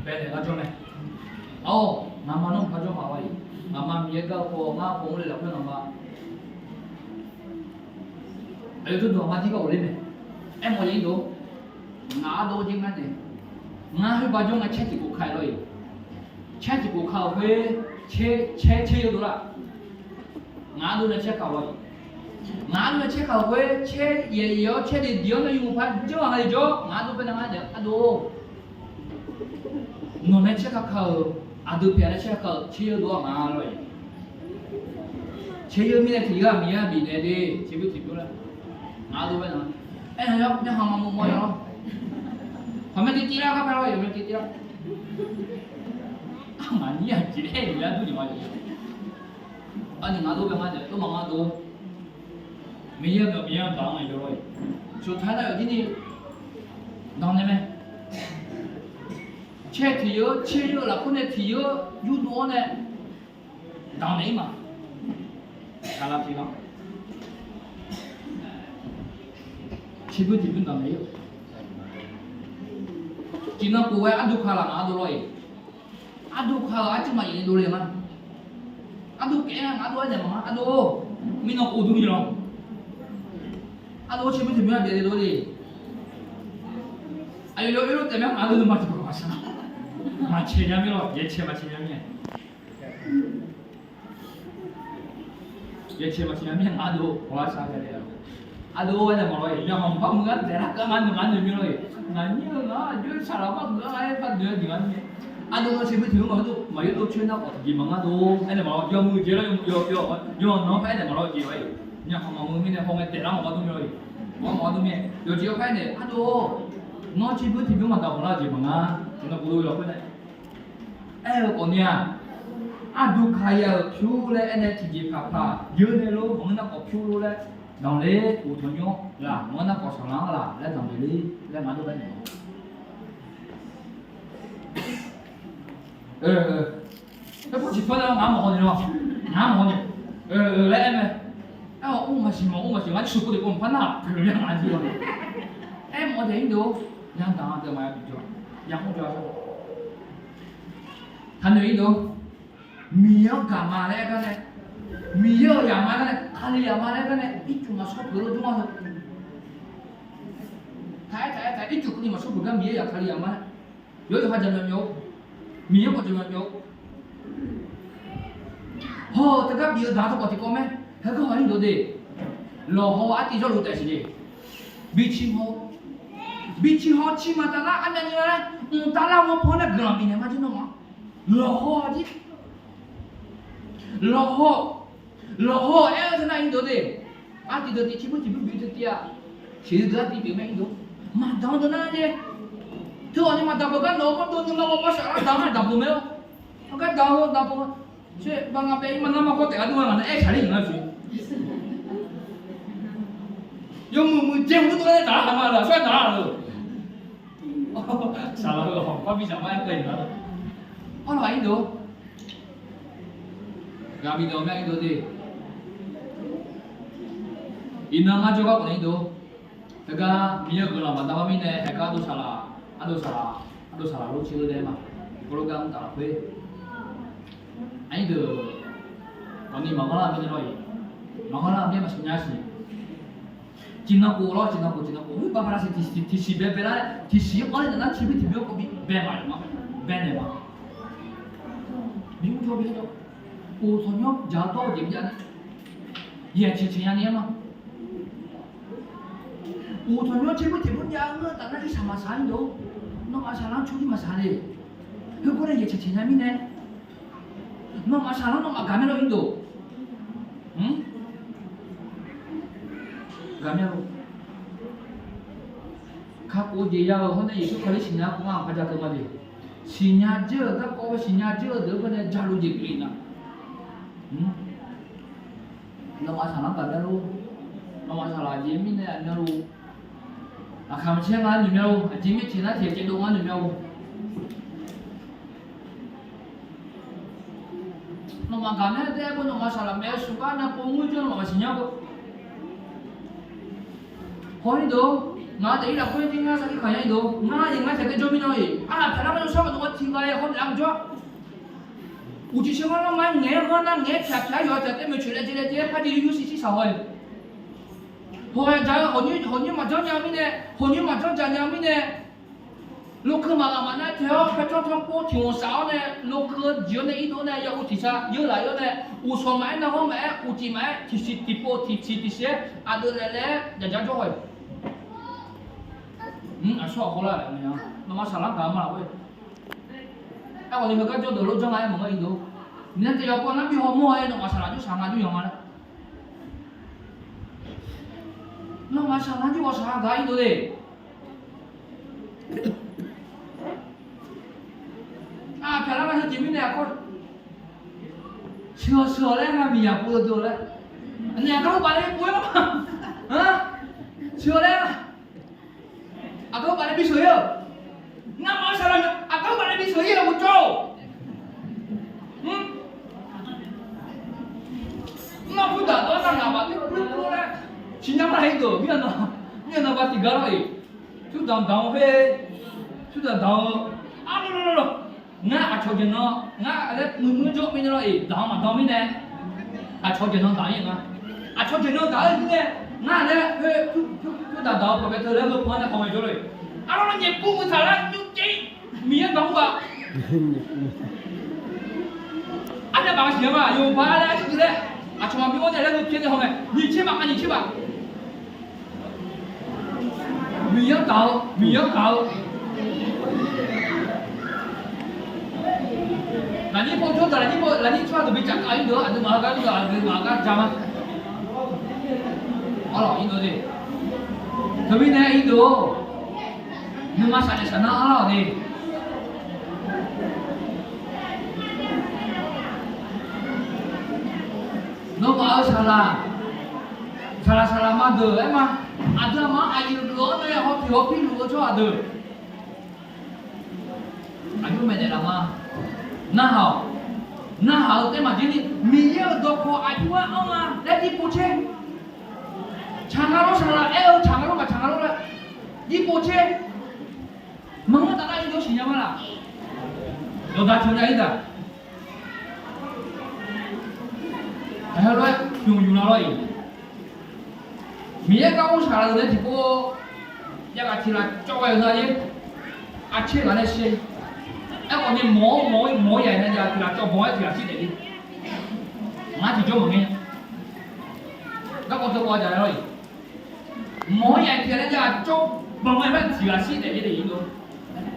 baenaeq gar jawr mae. Ar-awr, ngaq ma nawr mq gar jawr ma lawr-iq, ngaq ma Miqyaer gar-eu paw ngar paw mr le lafkhoer ngaq ma aqyawf jawrduq ngaq ma dir gar ghofler mae. Aermawf-iq dov, ngaq ardov jir ngar nae, ngar khoerba jawr nga caer tiq khof ka-iq lawr-iq, caer tiq khof ka-euq khoer, caer caer yawdov lar. Ngaq ardov nae caer ka-awq lawr-iq, ngaq ardov nae caer ka-euq khoer, caer yaeq yaeq-awr caer diq diq-awr nae yawmuiq paq jawr-aq nga le jawr, ngaq ardov baenaeq ngar nae ardov, nawq nae caer ka ka-euq, aqdui pyaeq nae caer ka ka-euq caer yawdov-aq nga lawr-iq. Caer yawdov mirnae tiq yawr-aq Miqyaer-aq bifnaeq de, caer bymr tiq bymr lar. Ngaq ardov baenaeq, aer-a yawr, myavkhanq maqmuiq mawr yawr lawr. Hawq myavtiv tiv lar gar paer lawr, yawq myavtiv tiv lar. Aqmaqnyir aqjeq aer-euq yar dur jeq ma. Arni ngaq ardov bae ngar nae tov ma ngar dov. Miqyaer-anr dawq Miqyaer-anr dawq-anr aqyawf lawr-iq, สุดท้าย nar yawf jir ni danqnaeq mae. Caer tiq yawr, caer yawr-eu lafkhoer nae tiq yawr yurdov-awr nae danqnaeq-ir ma. Gaqlaqtiq la, caer bymr tiq bymr danqnaeq-ir. Tiqnan khof ghae ardov ka laf ngaq ardov lawr-iq, ardov ka-euq arcuiv maqyaef ni dovle ma. Ardov kaef-aer ngaq ardov-aer naeq maqnga ardov, mirnan khof dur ni lawr. Ardov caer bymr tiq bymr-a byaef le dov le. Aqyawf yawf oerlof taef ma ngaq ardov nuima tiqpawf maqshar, maqcae nya mir lawr, yacae maqcae nya mir-a. Yacae maqcae nya mir-a ngaq ardov, ghawqlar shar-a le. Ardov-aer nae maqlawr-iq, myavkhanq par muiq gar daeqlar keuv ngar noeq ngar noeq mir lawr-iq, ngaq nyir-eu ngaq aqjox saqlaq par muiq gar ngar-aer par noeq-aer jeq ngar mir. Ardov caer bymr tiq bymr maqngeur dov, maqyawr dov coer nar khawf tiqjeq maqnga dov aer nae maqlawr, yawmuiq jeq lar yawmuiq yawq yawq yawq nanq-anr par aer nae maqlawr jeq lawr-iq. Myavkhanq maqmuiq mirnae haw ngae daeqlar maqngeur dov mir lawr-iq. Maqngeur dov mir-a. Yawqjeq-awr par aer nae ardov, nawr caer bymr tiq bymr maqdaq khawf lar jeq maqnga. Tiqnan khof dov-eu lafkhoer nae aer-eu khawf ni-aq, ardov ka ya-euq pyur laer aer nae tiqjeq paqpaq yeur nae lor, maqngeur nar khawf pyur lor laer danqler, uqtanqnymr laf, maqngeur nar khawf saqlaq-anr laf laer danqler laer ngaq ardov laer naeq-a. Aerkhawf tiqpar nae ngar maqhaw ni lawr, ngar maqhaw ni laer aer mae. Aer-awq, mr maqsiq mawf, mr maqsiq ngar jir sheuqkhof de kov mqpar nar-aq, pyeuf mya ngaq jir lawr. Aermawf-eu taef-ir dov, nya daq-a deuq maqya bijawr, ya mr jawr-a. Taqnoeq-ir dov, Miqyaer-anr gaq ma laer aer gar nae, Miqyaer-euq yaq ma gar nae, Kali yaq ma laer aer gar nae, ircuf maqshawr peuq-eu dawr-a. Taq-aer taq-aer taq-aer ircuf keuvni maqshawr peuq gar Miqyaer yaq Kali yaq ma-aer, yawr yawqha jaqmyawf myawf-eu, Miqyaer khawf jaqmyawf myawf-eu. Haw-euq teugar bif-eu daq-a tawqkawq tiqkawv mae. Haegar ghaq-ir dov de. Lawqhaw artiv jawrluf taef siq de. Biciq haw, biciq haw ciq maqtaf nar armyavni-a laer mqtav lar-eu ghanrpaw nae guiqlanq bifnaeq ma jir nawmaf. Lawqhaw jir, lawqhaw, lawqhaw aer-eu teunar-ir dov de. Artiv deuq tiq ciq bymr tiq bymr bif teu tiv-aq, siqdui deuq artiv pyeuf mae-ir dov. Maqdaq-anr deuq nar-a jeq. Teughaq ni maqdaq peuq gar nawq-eu mawrdo nuima ghawqmawr shaflar daq-anr daq peuq mae-awr. Heugar daq-eu daq peuq-a. Sher ba nga bae-ir ma nar ma kawr taef gar dur-a ngaq nae aer shaqler-euq nar siq. Yawmuiq muiq jae-eu mawrdo-aer daq-a ma laf shawr-aer daq-a-eu. Saqlaq-eu hawq par bi saq ma-aer keuv-ir nar. Arlawq-ir dov. Ghaq bidawq mya-ir dov de. Iqnan ngar jawrgar khawf nae-ir dov. Teugar Miqyaer-euq guiqlanq maqdav-awr mirnae haegar ardov saqlaq, ardov saqlaq, ardov saqlaq lor caer-eu dae ma. Tiqkawv lof gar mr taf lafkhoer aqnyir deuq, khawf ni maqghanr lar-eu mirnae lawr-iq, maqghanr lar-eu mirnae maqsiq nya siq. Tiqnan khof lawr, tiqnan khof, tiqnan khof, barbara siq tiqsiq baebae lar-aer tiqsiq-anr ler naeq nar tiqbymr tiqbymr-anr khawf bi bae ma-euq ma, bae naeq ma. Bimr jawr bimr jawr, uqtanqnymr jaq-eu dawr-eu jeq mr jav nar, yaeq caeq caeq nya ni-aer ma. Uqtanqnymr tser bur teq bur nya ngeur taf nar irsaq maqsaq-a ir-dof. Nawmaf saqlar-anr tsov jir maqsaq le. Khoergawr nae yaeq caeq caeq nya mirnae, nawmaf saqlar nawmaf gaq mae lor ir-dof. Gaq mae lor. Kakhof-eu jeq ya-eu hawr nae Yeqsur Kali siqnya-eu kar-anr aqkar ja keuv ma le. Siqnya dzeur-euq garkawv, siqnya dzeur-eu deuq-anr bae nae jaluf jeq pyeuf-ir nar, nawmaf saqlar gaq mae lor. Nawmaf saqlaq jeq mirnae aqmyan lor. Aqkaq maqtser nga noeq mya lor. Aqjeq mirnae tiq nar tiq caevdov nga noeq mya lor. Nawmaf gaq mae taef-aer beu nawmaf saqlaq maeq-eu smq gar navpov ngeur jawr nawmaf maqsiq nya-eu. Hawr ir-dof, ngaq-eu daefzir lafkhoer jir ngar sarkir kaq nya ir-dof. Ngar-aq ngar tiq ghaq tae jawr mirnae-iq, arlaqpyaq lar gar yawshawr-eu nawq-anr tiq ghaq-aer hawr naeq-a jawr. Uqcif sheuq ngar lanr ma-aer ngaeq-aer ghanr nar ngaeq-aer pyaq pyaq-aer yawq-a tiq ghaq tae maeqtsoeq laejae laejae-aer par jeq yur yur shir shir saq haw-eu. Haw-aer ja-eu hawqnymr hawqnymr maqjanr nya-eu mirnae, hawqnymr maqjanr jaq nya-eu mirnae, lokeu maqghaq maqnar tae-awr paertanr tanrpov tiq ghaq saf-awr nae, lokeu-eu jeq-awr nae irdov-awr nae yahuv tiq sar yeur laf-ir-awr nae, uqshawq maqaer narhawr maqaer uqcif maqaer tiqsiq tiqpov tiqsiq tiqsiq-aer aqdui laev laev-aer jaqjar jawr haw-eu. Aqsur aqkhawf lar-a, nawmaf saqlar gaq ma lafkhoer. Aerkhawf ni heugar jawrdeuq lof janr nga-aer maqngeur ir-dof. Nar taef yawqpov nar bi hawmawr-aer nawmaf saqlaq jawr saq nga jawr yawq nga laer. Nawmaf saqlaq jawr ghawqshaq gaq ir-dof le. Aqpyaq lar nga heu jeq mirnae aqkawr. Sheuq-awq sheuq-awq laer nga miqyaq pov-eu deuq laer. Aqnaeq aqgar urbaf nae pov-ir ma. Sheuq-awq laer. Aqgar urbaf nae bisheuq-ir-eu. Ngamaf-eu saqlaq aqgar urbaf nae bisheuq-ir-eu ghawqjawr-or. Mr, ngar pyurdaq dawr nar ngaq baf pyur pyur laer siqnya ma laq ir-deuq mirnae nan, mirnae nan ba tiqgar lawr-iq. Pyurdaq daq-eu khoer, pyurdaq daq-eu, arlawr lawr lawr lawr. Ngar aqcawq jeq nan ngar laer muiq muiq jawr mirnae lawr-iq, daq-eu maqdan mirnae. Aqcawq jeq nan daq-ir nga. Aqcawq jeq nan daq-eu mirnae, ngar laer khoer pyurdaq daq-eu pawqbae teu laer heupan nae kawq ngae jawr lor-iq. Arlawr lawr nyaef kur muiq taq lar nymr jav-ir. Miqyaer daq-anr baf. Arnae baf-eu siq-aer ma yawqbaq laer arjir dui laer, aqcawq maqbi-awr nae laer heu pyaer nae haw mae. Nyiq tser baf nga nyiq tser baf. Miqyaer-anr gaq-eu, Miqyaer-anr gaq-eu. Lafnyir paw jawr taq, lafnyir paw, lafnyir tsawrhaq deuq bi caf kaf-ir deuq-anr aqduimaf heugar ir deuq aqduimaf heugar ja ma. Arlawq ir deuq-a de. Teumirnae ir deuq-or, nuima saqnaeq saqnar arlawq de. Nawmaf-euq saqlaq, saqlaq saqlaqma deuq-aer ma. Aqdui aqma aqyuif luf-anr nae hawpyeuf hawpir luf-eu tsawrhaq deuq, aqjox maeqnaeq laf ma. Narhaq-awq. Narhaq-eu taef maqjir ni Miqyaer-euq dawqkawq aqjox-aer anr nga laer jir povtser. Tsaq nga lor saqlaq aer-eu tsaq nga lor maqtsaq nga lor laer jir povtser. Maqngeur taf nar ir deuq siqnya ma laq. Yawqda teunae ir daq. Aqha lof-aer yumq yumq la lawr-iq. Miqyaer gar mr saqlaq-euq nae tiqpov-a, jav ghaq tiq laf cawv ghae-euq nga-ir. Aqtser ghaq nae shir. Aerkhawf ni mawq-awr mawq-awr mawq-awr yaq-aer nae jav tiq laf cawv banq-aer tiq laf shir daef-ir. Ngar tiqjawr maqngeur nya. Garkawv teu kawv jaq-aer lawr-iq. Mawq-awr yaq-aer tiq laf nae jav cawv banq-aer tiq laf shir daef-ir de ir lo.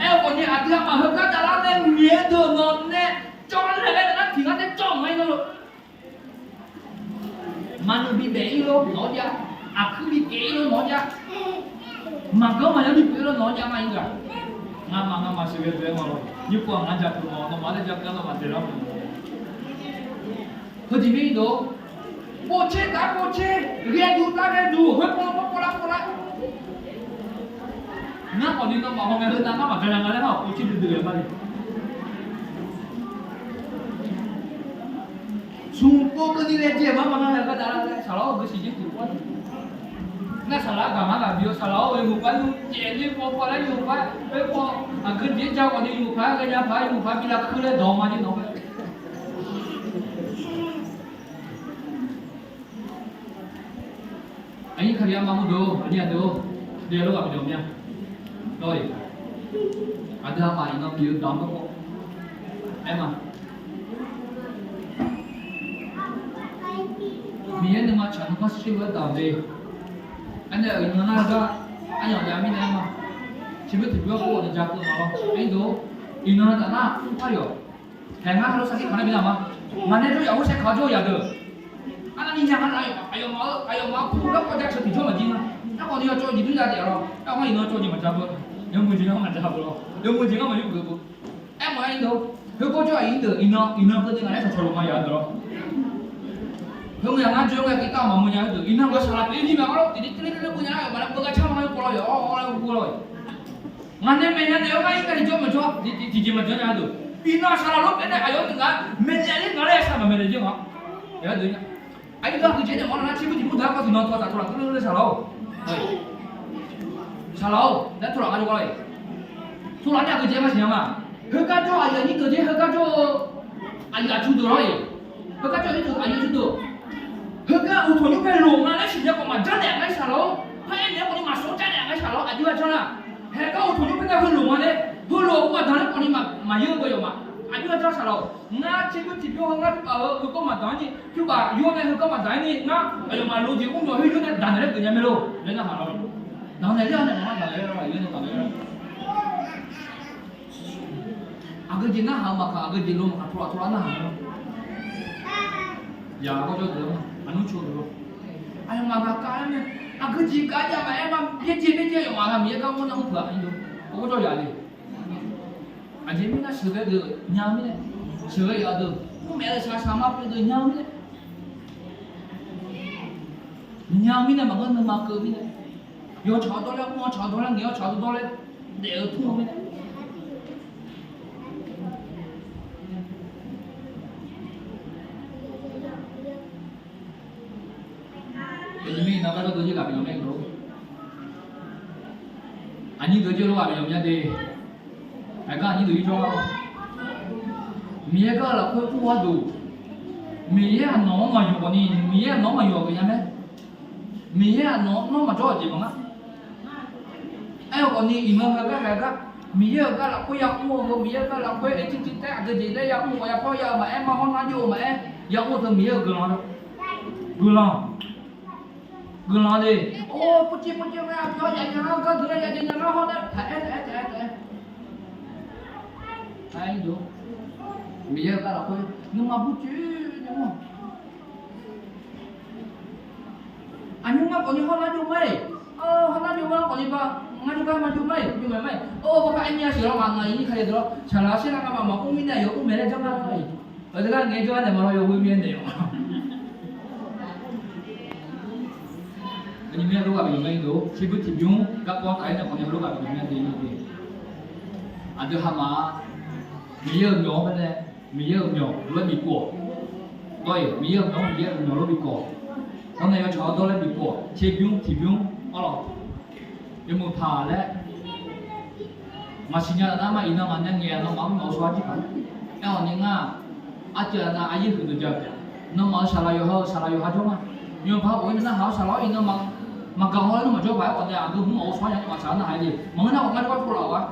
Aerkhawf ni aqdui aqmaf heugar dav lar nae ngaeq-eu deuq nawq nae cawv laer laer nar tiq ghaq nae cawv-euq nga-ir lo. Maqnui bi baef-ir lo nawq-awr jav. Aqkuir bi kaef-ir lo nawq-awr jav. Maqganr maqya bi pyeuf-ir lo nawq-awr jav ma-ir ghaq. Ngamaf ngamaf sheuqghae deuq-aer ma lawr. Nymr pov-aq ngar ja pyeuf ma nawmaf laer ja keuv-a nawmaf daeqlar ma. Heujeq mir-ir dov. Povtser taf povtser, ghae duq taf ghae duq, khoer pov lar pov lar pov lar. Ngar khawf ni nawmaf hawngae heu nav ngar maqghae nya nga laer ngar khawf povtser duidui-aer ma le. Smq pov keuvni laejae-euq ma ma ngar nae ghardav lar laer saqlaq-awr geusiq jir tiq pov-aer. Nar saqlaq-anr gaq ma gaq bi-eu saqlaq-awr ghae muiq paq-aer nymr jaev ni paw paw laer nymr paq-aer paw, aqgeu jeq-aer ja khawf ni nymr paq-aer ghae nya paq-aer nymr paq-aer bi lavkuir laer dawq ma jir nawq-aer. Aqnyir kali armaf mawr deuq-or, aqnyir aqdui-or, daeq lof ghaq pyeuf mya. Lawr-iq, aqdui armaf iqnan pyeuf-eu dawq-anr garkawv aer ma. Miqyaer nuima tsaq nuikhanr shir-eu gharduq-aq de. Aernae-euq iqnan nar-eu gar Aryanq jav mirnae ma. Tiqbymr tiqbymr-anr khoer-awq ni ja keuv ma lawr. Aqnyir deuq, iqnan taf nar mrpar yawq. Haeq ngar lof sarkir kaq nar bi nar ma. Ngaq nae jawr yaf ghoer saer kaq-awr jawr yaf deuq. Arnavni nya ngar nar, aqyawfmaf-eu aqyawfmaf-anr pur garkawv jaceuq tiqjawr maqjir nga. Aerkhawf ni yawcawv jeq dur ya taef lawr. Aerkhawf ngar iqnan cawv jeq maqja beu. Yawmuiq jeq ngar maqja beu lawr. Yawmuiq jeq ngar maqyur geuf beu. Aermawf-aer ir deuq, heukawr jawr aqnyir deuq, iqnan iqnan keuvni ngaq nae shaqcawq luf ma yaf deuq lawr. Heu ngaq ngar jawr ngae tiqtav maqmuiq nya heudeuq, iqnan ngaq-eu saqlaq pyeuf-ir ni maqgawr lawr, tiqdui teuler teuler beu nya-aer maqnar beugar car ma-aer pov lawr yawq-awr laer ur lawr-e. Ngaq nae maeqnya naeq-awr ngar ir ngae tiqjawr maqjawr, tiqjeq maqjawr nya heudeuq. Iqnan saqlaq lof pyeuf nae aqyawf-anr deuq ngaq maeqnya ler ngaq laer saqlaq maqmaeq daef jir ngaq. Yawdeuq nya. Aqnyir deuq, aqgeujeq nae mawr nar tserbymr tiqbymr deuq-anr kawv tiqnan tawq taf tawq laf keuvle saqlaq-or. Saqlaq-or, laer tawq laf ngar jawr-a-e. Tawq laf nae aqgeujeq maqsiq nya ma. Heugar jawr aqyuif aqnyir deuq jeq heugar jawr-eu aqyuif aqtsu deuq lawr-e. Heugar jawr aqnyir deuq aqyuif aqtsu deuq. Heugar uqtanqnymr pae loq nga laer siqnya khawf maqjanr naeq-a ngar saqlaq-or. Par aernaeq-aer khawf ni maqsawr jar naeq-a ngar saqlaq-or, aqjox-aer janr nar. Haeq gar uqtanqnymr pae nae heuloq nga laer, heuloq-aq maqdanq laer khawf ni maqyeur-eu gawq yawf ma. Aqjox-aer janr saqlaq-awq. Ngar tserbymr tiqbymr heu ngar pyur paf-eu heukawr maqdanq-anr ni pyur-aq yawr nae heukawr maqdanq-aer ni ngar aqyawfmaf lof jeq mr myawq khoer yawr nae danqnaeq laer geuf nya mae lor laer narhaq lawr. Danqnaeq ler-awr nae maqnar danqnaeq ler-awr yawr nae danqnaeq ler-awr. Aqgeujeq narhaq-eu maqkaq, aqgeujeq lo maqkaq, tawq laf tawq laf narhaq-eu. Yaq gawrjawr deuq-anr aqnmr coq deuq lawr. Aqyawfmaf ghaqkav-aer mae. Aqgeujeq kav jav maqaer ma, byaerdzae byaerdzae aqyawfmaf ghaq Miqyaer gar mawr nar mr peuq-aq aqnyir deuq. Gawrjawr yaf le. Aqjeq mirnae sheuqghae deuq nya-eu mirnae, sheuqghae yaf deuq, mrmaeq-eu shaqshaq ma pyeuf deuq nya-eu mirnae, nya-eu mirnae maqngeur, nuima keuv-eu mirnae, yawtsaq-awr dawr laer mr-awr tsaq-awr dawr laer ngaeq-awr tsaq-awr dawr laer daef-eu tmr-eu mirnae. Aqnyir mirnae nar gardanr deuq-ir ghaq bif lanq mae lor. Aqnyir deuq jir lof ghaq bif lanq mya de. Aqgar aqnyir deuq-ir jawr-a. Miqyaer gar-eu lafkhoer ur gharduq, Miqyaer-aq nawq-anr maqyawq khawf ni, Miqyaer-aq nawq-anr maqyawq geuf nya mae. Miqyaer-aq nawq-anr nawr maqjawr-eu jeq maqngar. Aerkhawf ni iqnan heugar haeq gar, Miqyaer-euq gar lafkhoer ya'mr-eu heu, Miqyaer-euq gar lafkhoer aer tir tir taer aqgeujeq laer ya'mr-eu, ya'pawr ya-eu maqaer, mar hawr nar jov-eu maqaer, ya'mr-eu teu Miqyaer-euq guiqlanq, guiqlanq, guiqlanq de. Or, purcir purcir mae, aqyawf yaf nya ngar, gardeuq laer yaf nya ngar hawr nar taq aer taq aer taq aer taq aer. Aer-ir deuq, Miqyaer-euq gar lafkhoer nuima burcoer nya mawr. Aqnymr ngar khawf ni hawr nar jov ma-iq, hawr nar jov ma khawf ni ba, ngar jov gar ma jov ma-iq, jov maeq ma-iq. Or, hawr gar aer nya sheuq lawr ma, ngaq iqnyir ka ya deuq lawr, saqlaq saerlar ngamaf maqmr mirnae aqyawf mr maeq laer janr nar-iq. Aqdui gar ngae jawr-aer naeq ma lawr, yawhuiq mirnae naeq-awq. Aqnyir mirnae lof ghaq bif lanq mae-ir deuq, tserbymr tiqbymr garkawv taf-aer nae khawf ni lof ghaq bif lanq mya de-ir de. Aqdui hamaf-a, Miqyaer-euq myawq-anr baenae, Miqyaer-euq myawq lof-aer bipov-awq. Dawr-iq, Miqyaer-euq myawq-anr Miqyaer-euq myawq lof-aer bipov-awq. Nawr nae yawtsaq-awr dawr laer bipov-awq. Tserbymr tiqbymr arlawq, yawmuiq taq laer maqsiq nya-euq nar ma, iqnan ngaq nae ngaeq-a nawmaf-anr maqghawq shawr-ar jir paq. Aerkhawf ni ngar, arceuv-a nar aryaer huiq deuq ja-eu taef. Nawmaf-euq saqlaq yawqha-euq saqlaq yawqha jawr ma. Yawqha-euq oe nar haq-awr saqlaq-awr iqnan maqgaq haw-aer nar maqjawr paq. Aerkhawf ni aqdui hmq maqghawq shawr nya nawmaf saqlaq nar haq-aer jeq maqngeur nar ghawq ngar jawrgar tov laf-awq-ar.